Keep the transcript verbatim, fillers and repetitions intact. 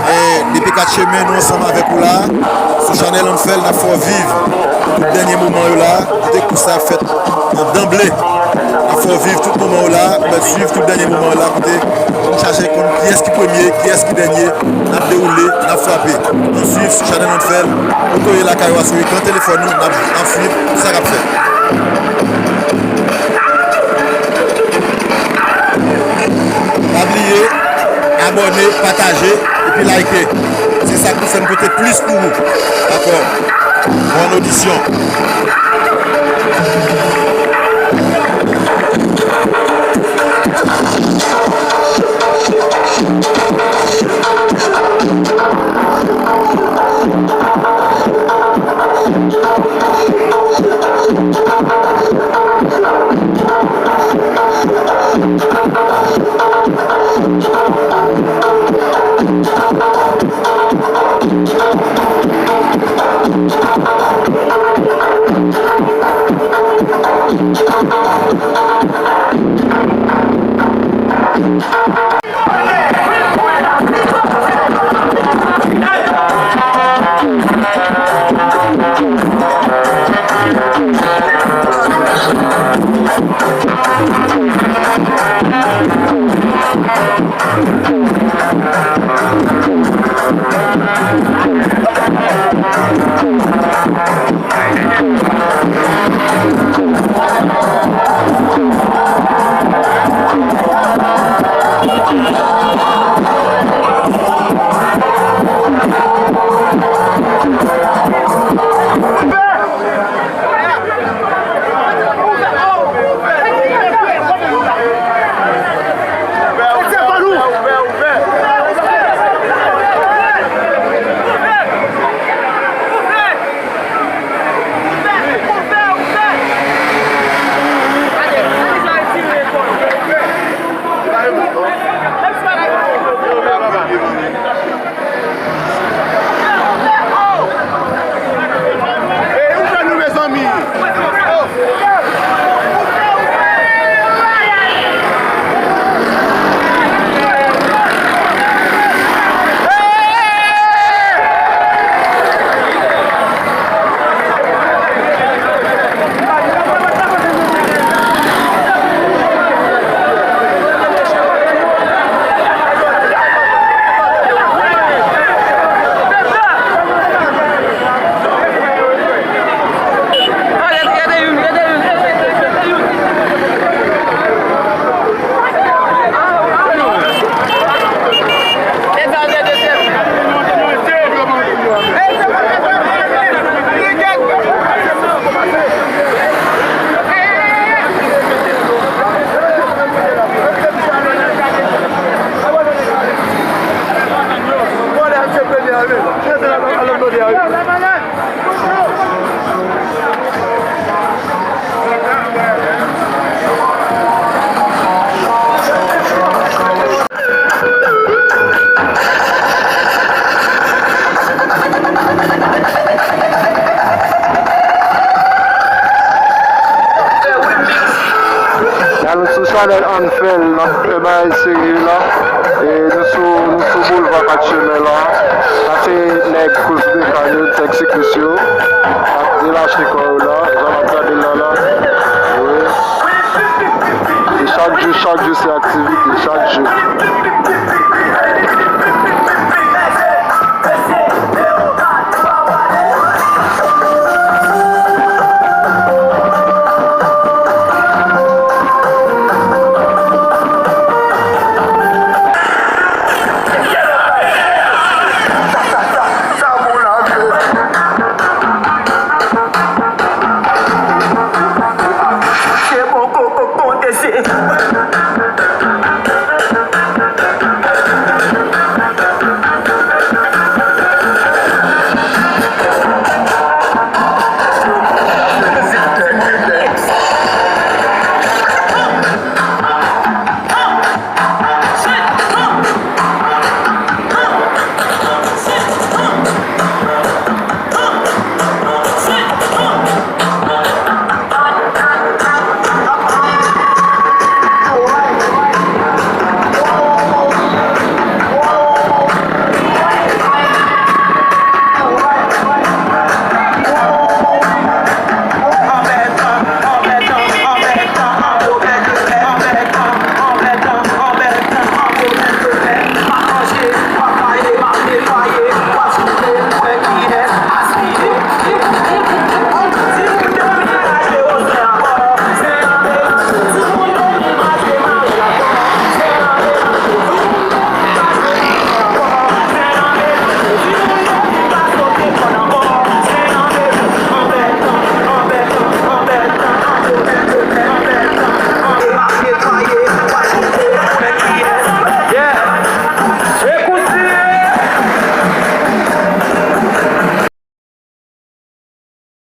E depi kat chemen, nou ansanm avèk ou la. Sou chanèl Ann Fè L, n ap fè w viv tout dènye moman yo la. Kote kou sa ap fèt nan danble. N ap fè w viv tout moman yo la. Ou mèt swiv tout dènye moman yo la. Kote n chache konn kiyès ki premye, kiyès ki dènye. N ap dewoule, n ap frape. Ann swiv sou chanèl Ann Fè L. Kote w ye lakay ou a sou ekran telefòn ou, n ap, n ap swiv tout sa k ap fèt. Pa bliye abòne, pataje epi like. Se sa k pou fè n pote plis pou ou. Dakò? Bòn odisyon. Alò, sou chanèl Ann Fè L, n ap fè bagay serye la. E nou sou, nou sou boulva Kat Chemen la. Sa se nèg Kous Bekan yo, nèg siklis yo. Ap delache kò yo la, jan n ap gade l la la. Wi. E chak jou, chak jou se aktivite, chak jou.